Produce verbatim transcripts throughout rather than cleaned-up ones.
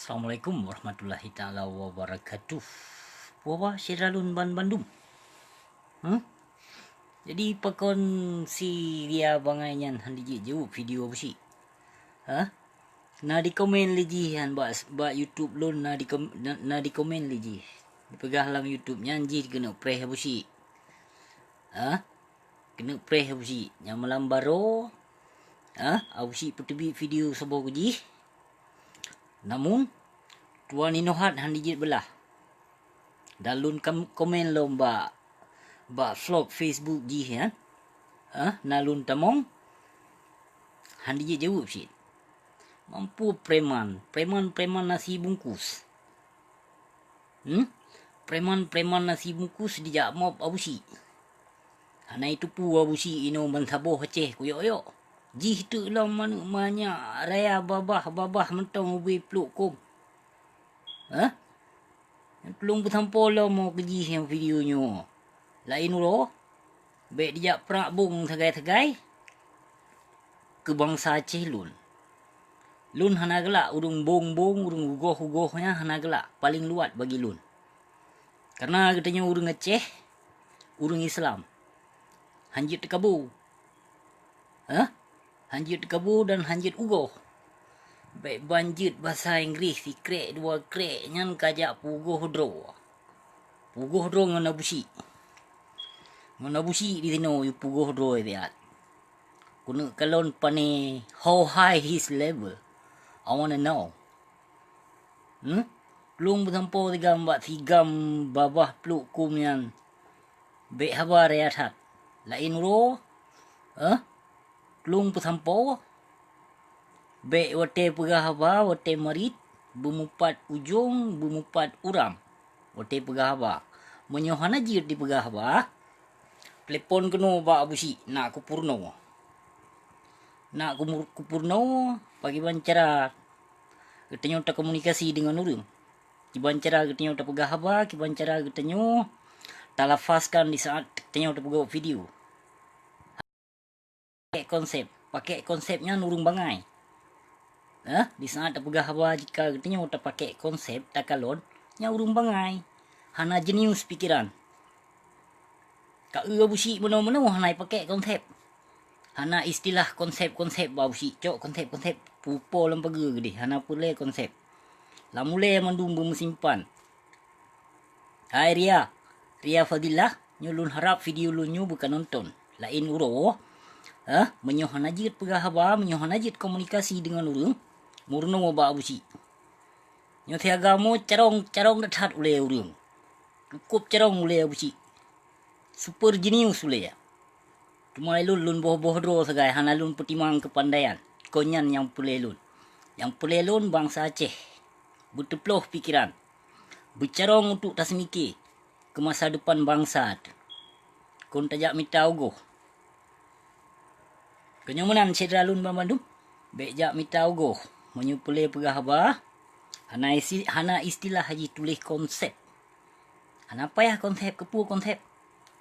Assalamualaikum warahmatullahi taala wabarakatuh. Puwa syedara lôn ban bandum. Huh? Jadi pakon si Ria bangai nyan hana jijaweueb video Abusyik? Hah? Na dikomen lé jih nyan bak, bak YouTube lôn, na dikom-, na, na dikomen lé jih. Peugah lam YouTube nyan jih keuneuk preh Abusyik. Hah? Keuneuk preh Abusyik. Nyang malam baroe, hah? Abusyik peuteubiet video saboh keu jih. Namun, tuwan inoe hat hana jeuet beulah. Dan lôn kam-, komen lom bak, bak vlog Facebook jih nyan. Hah? Na lôn tamong, hana jijaweueb cit. Mampu preman, preman-preman nasi bungkus. Hmm? Preman-preman nasi bungkus dijak mob Abusyik. Hana jiteupeue Abusyik inoe ban saboh Aceh kuyok-yok. Jih teuk lom aneuk manyak raya babah-babah mantong ubé pluek kôm. Hah? Tulông peusampoe lom keu jih nyang video nyoe. Laén uroe, bèk dijak prang bông sagai-sagai keu bansa Aceh lôn. Lôn hana galak ureueng bông-bông, ureueng ugoh-ugoh nyan hana galak, paleng luwat bagi lôn. Kareuna geutanyoe ureueng Aceh, ureueng Islam, hanjeuet teukabu. Hah? Hanjeuet teukabu dan hanjeuet ugoh. Bèk ban jeuet basa Inggréh sikrek dua krek nyan ka jak peugoh droe. Peugoh droe ngon Abusyik. Ngon Abusyik disinoe peugoh droe siat. Keuneuk kalon pané how high his level. I wanna know. Hmm? Lôn peusampoe sigam bak sigam babah pluek kôm nyan. Bèk haba raya that. Laén uroe, eh, lôn peusampoe, bèk watèe peugah haba, watèe marit, beumupat ujông, beumupat uram. Watèe peugah haba. Meunyoe hana jeuet dipeugah haba, telepon keunoe bak Abusyik, nak kupeurunoe. Nak kumu-, kupeurunoe, pakriban cara geutanyoe takomunikasi deungon ureueng. Kiban cara geutanyoe tapeugah haba, kiban cara geutanyoe talafazkan di saat geutanyoe tapeugot video. Pakèk konsep. Pakèk konsep nyan ureueng bangai. Eh, di saat tapeugah haba, jika geutanyoe tapakèk konsep takalon, nyan ureueng bangai. Hana jenius pikeran. Ka eu Abusyik meunoe-meunoe hana jipakèk konsep. Hana istilah konsep-konsep bak Abusyik. Cok konsep-konsep pupo lam pageue geudeh, hana peureulèe konsep. Lam ulèe mandum beumeusimpan. Hai Ria, Ria Fadillah, nyoe lôn harab video lôn nyoe beuka nonton. Laén uroe, eh, meunyoe hana jeuet peugah haba, meunyoe hana jeuet komunikasi deungon ureueng, meurunoe bak Abusyik. Nyoe siagam carông, carông that-that ulèe ureueng. Cukôp carông ulèe Abusyik. Super jenius ulèe. Teuma lôn, lôn boh-boh droe sagai, hana lôn peutimang keupandaian. Kon nyan nyang peureulèe lôn. Nyang peureulèe lôn bansa Aceh. Beuteuploh pikeran. Beucarông untuk taseumiké keu masa depan bansa teuh. Kon tajak mita ugoh. Keu nyoe meunan syedara lôn banmandum, bèk jak mita ugoh. Meunyoe peureulèe peugah haba, hana isi-, hana istilah jituléh konsep. Hana payah konsep, keupeue konsep?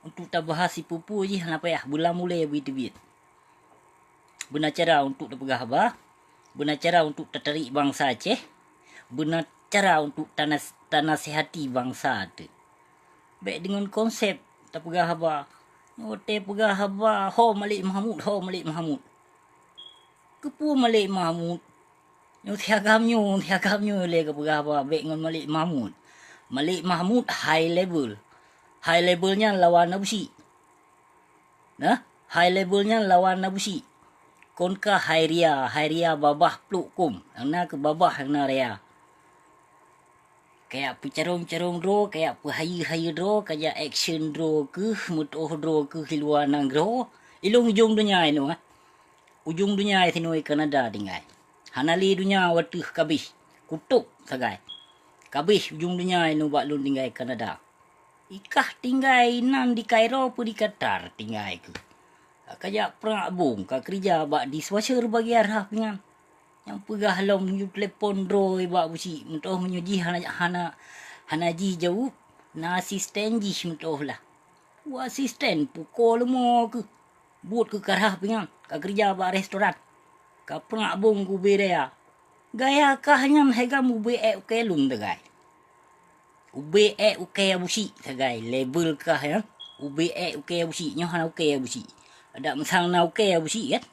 Untuk tabahas sipeue-peue jih hana payah, beulam ulèe beuteubiet. Beuna cara untuk tapeugah haba, beuna cara untuk tatarék bansa Aceh, beuna cara untuk tanas-, tanasihati bansa teuh. Bèk deungon konsep tapeugah haba. Nyoe watèe peugah haba, "Ho Malik Mahmud, ho Malik Mahmud." Keupeue Malik Mahmud? Nyoe siagam nyoe, siagam nyoe lé geupeugah haba bèk ngon Malik Mahmud. Malik Mahmud high level. High level nyan lawan Abusyik. Nah, high level nyan lawan Abusyik. Kon ka hai Ria, hai Ria babah pluek kôm. Nyang na keuh babah nyang na Ria. Kajak peucarông-carông droe, kajak peuhayeue-hayeue droe, kajak action droe keuh, meutuoh droe keuh di luwa nanggroe. Ilôn ujông donya inoe, eh. Ujông donya sinoe Kanada tinggai. Hana lé donya watèe kabéh. Kutôb sagai. Kabéh ujông donya inoe bak lôn tinggai Kanada. Ikah tinggai nan di Kairo peue di Qatar tinggai keuh. Ka jak prang abong, ka keurija bak dishwasher bagi arah pingan. Nyang peugah lom yue telepon droe bak Abusyik, meutuoh meunyoe jih hana, hana, hana jijaweueb, na asisten jih meutuoh lah. Peue asisten, puko leumo keuh. Buet keuh ka rhah pingan, ka keurija bak restoran. Ka prang abong keu ubé raya. Gaya kah nyan hai GAM ubé ék ukée lôn sagai. Ubé ék ukée Abusyik sagai, label kah nyan. Ubé ék ukée Abusyik, nyoe hana ukée Abusyik. Adak meusang na ukée Abusyik kan?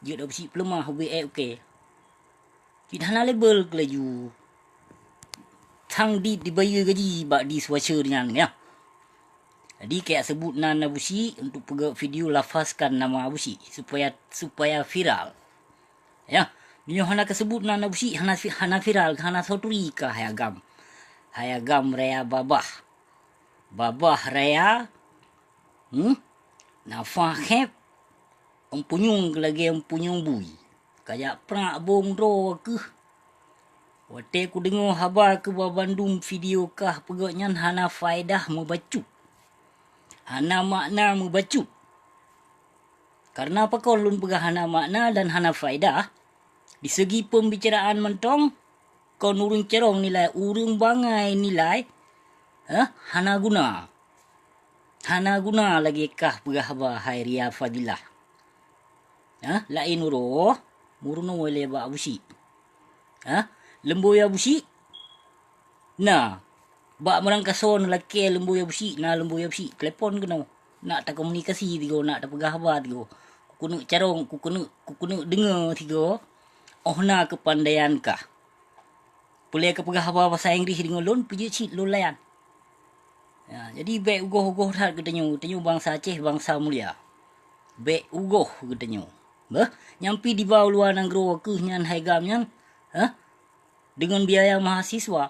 Jeuet Abusyik peuleumah ubé ék ukée. Cit hana label keu laju. Sang di dibayeue gaji bak dishwasher nyan, ya. Jadi kajak seubut nan Abusyik untuk peugét video lafazkan nama Abusyik supaya, supaya viral. Ya, meunyoe hana kaseubut nan Abusyik hana, hana viral, hana soturi kah hai GAM. Hai GAM raya babah. Babah raya, hmm? Nafah khép, empunyueng lagée empunyueng bui. Kajak prak bong droe keuh. Watée kudeungoe haba keu babandum video kah peugét nyan hana faedah meubacut. Hana makna meubacut. Karena pakon lôn peugah hana makna dan hana faedah, di segi pembicaraan mantong, kon ureuëng carông nilai, ureuëng bangai nilai, eh, hana guna. Hana guna lagée kah peugah haba hai Ria Fadilah. Eh, laén uroe, meurunoe lé bak Abusyik. Eh, leumboi Abusyik, na, bak meurangkasoe lakée leumboi Abusyik, na leumboi Abusyik, telepon keunoe. Nak takomunikasi tigoe, nak tapeugah haba tigoe. Kukeuneuk carông, kukeuneuk, kukeuneuk deungoe tigoe, óh na keupandaian kah. Peulée kapeugah haba basa Inggréh deungon lôn, peujeuet cit lôn layan. Ya, jadi bék ugoh-ugoh that geutanyoe, tanyoe bansa Aceh, bansa mulia. Bék ugoh geutanyoe. Beuh, nyang pi diba u luwa nanggroe keuh nyan hai GAM nyan, hah? Deungon biaya mahasiswa.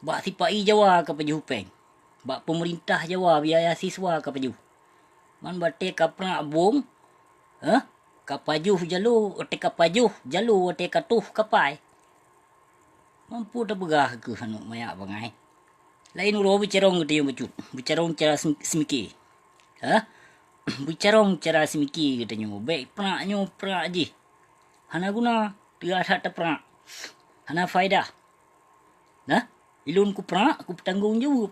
Bak sipa-i Jawa ka pajoh péng. Bak peumeurintah Jawa biaya siswa ka pajoh. Man watée ka prak bong, hah? Ka pajoh jalo, watée ka pajoh jalo, watée ka toh kapai. Mampu tapeugah keuh aneuk manyak bangai. Laén uroe beucarông geutanyoe bacut, beucarông cara sem-, seumike. Hah? Beucarông cara seumike geutanyoe. Bék prak nyoe prak jih. Hana guna, teuga that taprak. Hana faedah. Nah, ilôn kuprak, kupeutanggong jaweueb.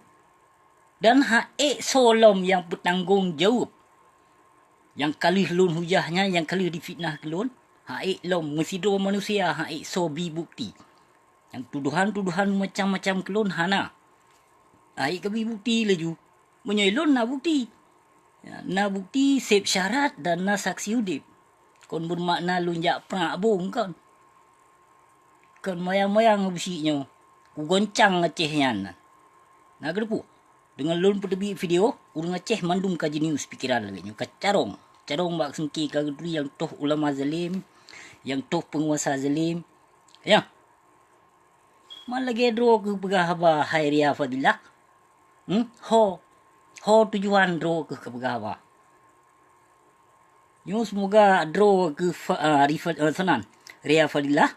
Dan ha'ék soe lom nyang peutanggong jaweueb. Nyang ka lheueh lôn hujah nyan, nyang ka lheueh difitnah keu lôn, ha'ék lom meusidroe manusia, ha'ék soe bi bukeuti. Nyang tudohan-tudohan macam-macam keu lôn hana. Ha'ék kabi bukeuti laju. Meunyoe lôn na bukeuti. Ya, na bukeuti seb syarat dan na saksi udeb. Kon beumakna lôn jak prak bong kon. Kon moyang-moyang Abusyik nyoe, kugoncang Aceh nyan. Na geuteupeue? Deungon lôn peuteubiet video, ureuëng Aceh mandum ka jinius pikeran lagée nyoe, ka carông. Carông bak seumike ka geuturi nyang toh ulama zalim, nyang toh peunguasa zalim. Ya. Man lagée droe keuh peugah haba hai Ria Fadilah. Hmm? Ho. Ho tujuan droe keuh ka peugah haba. Nyoe seumoga droe keuh fa-, ah, Rifa-, ah, sanan, Ria Fadilah.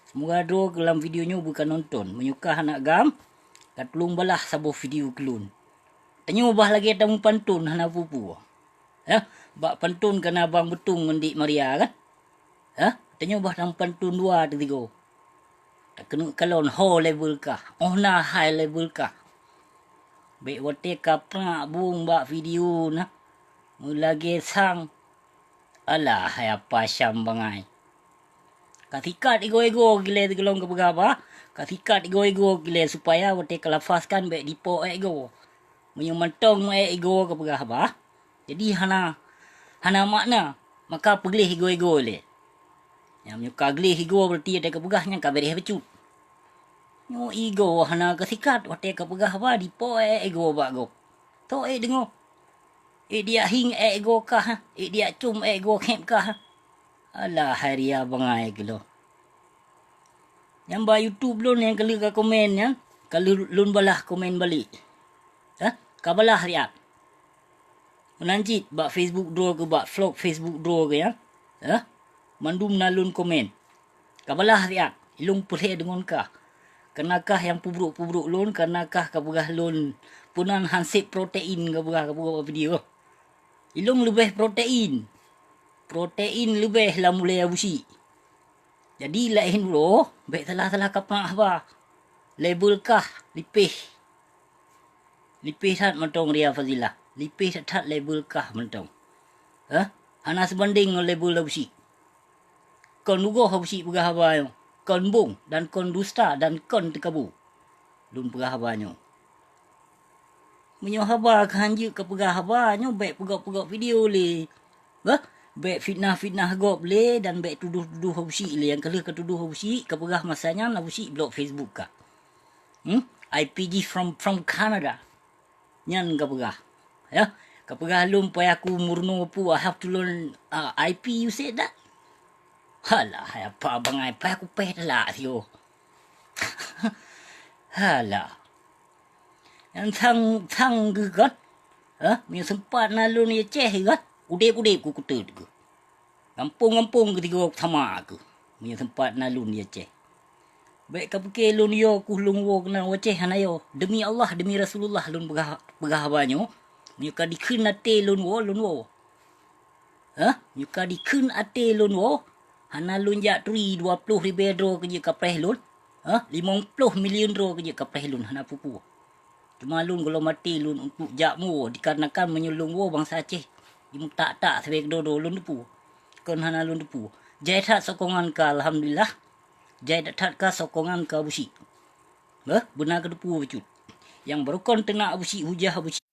Seumoga droe keuh lam video nyoe beuka nonton. Meunyoe ka hana GAM, ka tulông balah saboh video keu lôn. Tanyoe bah lagée tameupanton hana peue-peue. Eh, bak panton ka na Bang Beutong ngon Dik Maria kan? Eh, tanyoe bah tameupanton dua teusigoe. Takeuneuk kalon ho level kah, óh na hai level kah. Bék watée ka prak bong bak video na, meulagée sang. Alah, hai apa syam bangai. Ka sikat igoe-igoe gilée sigohlom ka peugah haba, ka sikat igoe-igoe gilée supaya watée ka lafazkan bék dipo ék igoe. Meunyoe mantong meu ék igoe ka peugah haba, jadi hana, hana makna, maka peugleh igoe-igoe lé. Nyang meunyoe ka gleh igoe berarti watée ka peugah nyan ka beureh bacut. Nyoe igoe hana ka sikat, watée ka peugah haba dipo ék igoe bak gob. Toh ék deungoe. Ék diak hieng ék igoe kah, ék diak com ék igoe khép kah. Alah hai Ria bangai keuh lôn. Nyang bak YouTube lôn nyang ka lheueh ka komen nyan, ka lheueh lôn balah komen balek. Hah? Ka balah siat. Meunan cit bak Facebook droe keuh, bak vlog Facebook droe keuh nyan. Hah? Mandum na lôn komen. Ka balah siat, ilôn peureulée deungon kah. Kareuna kah nyang peubrok-peubrok lôn, kareuna kah ka peugah lôn peunan hanseb protein ka peugah, ka peugah bak video. Ilôn leubeh protein. Protein leubeh lam ulée Abusyik. Jadi laén uroe, bék salah-salah ka prak haba. Level kah lipéh. Lipéh that mantong Ria Fazilah. Lipéh that-that level kah mantong. Hah? Hana seubandeng ngon level Abusyik. Kon tugoh Abusyik peugah haba nyoe. Kon bong dan kon dusta dan kon teukabu. Lôn peugah haba nyoe. Meunyoe haba keuhan jeuet kapeugah haba nyoe, bèk peugok-peugok video lé. Bah, bèk fitnah-fitnah gob lé dan bèk tudoh-tudoh Abusyik lé. Nyang ka lheueh katudoh Abusyik, kapeugah masa nyan Abusyik blok Facebook kah. Hmm? I P G from, from Canada. Nyan kapeugah. Ya, kapeugah lôn payah ku meurunoe peue, I have to learn, uh, I P, you said that? Halah, hai apa bangai, payah kupéh talak sigoe. Halah. Nyang sang, sang geuh kan? Ha? Meunyoe seumpat na lôn di Aceh kan? Udép-udép ku kuteuet geuh. Gampông-gampông keu tiga sama keuh, meunyoe seumpat na lôn di Aceh. Bèk kapike lôn yo keuh lôn woe keunan u Aceh, hana yo. Demi Allah, demi Rasulullah lôn peugah, peugah haba nyoe, meunyoe ka dikheun até lôn woe, lôn woe. Hah? Meunyoe ka dikheun até lôn woe, hana lôn jak turi dua ploh ribèe droe keu jeuet kapreh lôn. Hah? Limong ploh milion droe keu jeuet kapreh lôn, hana peue-peue. Teuma lôn gohlom até lôn untuk jak muwoe, dikarenakan meunyoe lôn woe bansa Aceh jimeutak-tak sabé keudroe-droe lôn teupeue. Kon hana lôn teupeue. Jai that sokongan ka, alhamdulillah. Jai that ka sokongan ka Abusyik. Beuh, beuna keu teupeue bacut. Nyang barokon teunak Abusyik, hujah Abusyik.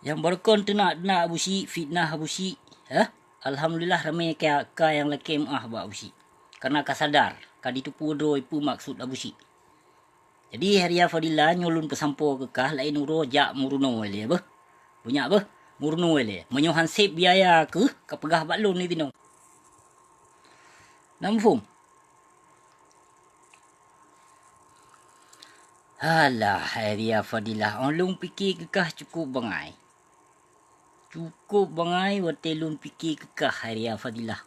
Nyang barokon teunak-teunak Abusyik, fitnah Abusyik, eh? Alhamdulillah ramé ka, ka nyang lakée meu'ah bak Abusyik. Karena ka sadar, ka jiteupeue droe peue maksud Abusyik. Jadi, Haria Fadila, nyoe lôn peusampoe keu kah, laén uroe jak meurunoe ilée beuh. Beunyak beuh, meurunoe ilée. Meunyoe han sép biaya keuh, kapeugah bak lôn di sinoe. Na muphom? Halah, Haria Fadilah, 'oh lôn pike keu kah cukôp bangai. Cukôp bangai watée lôn pike keu kah, Haria Fadilah.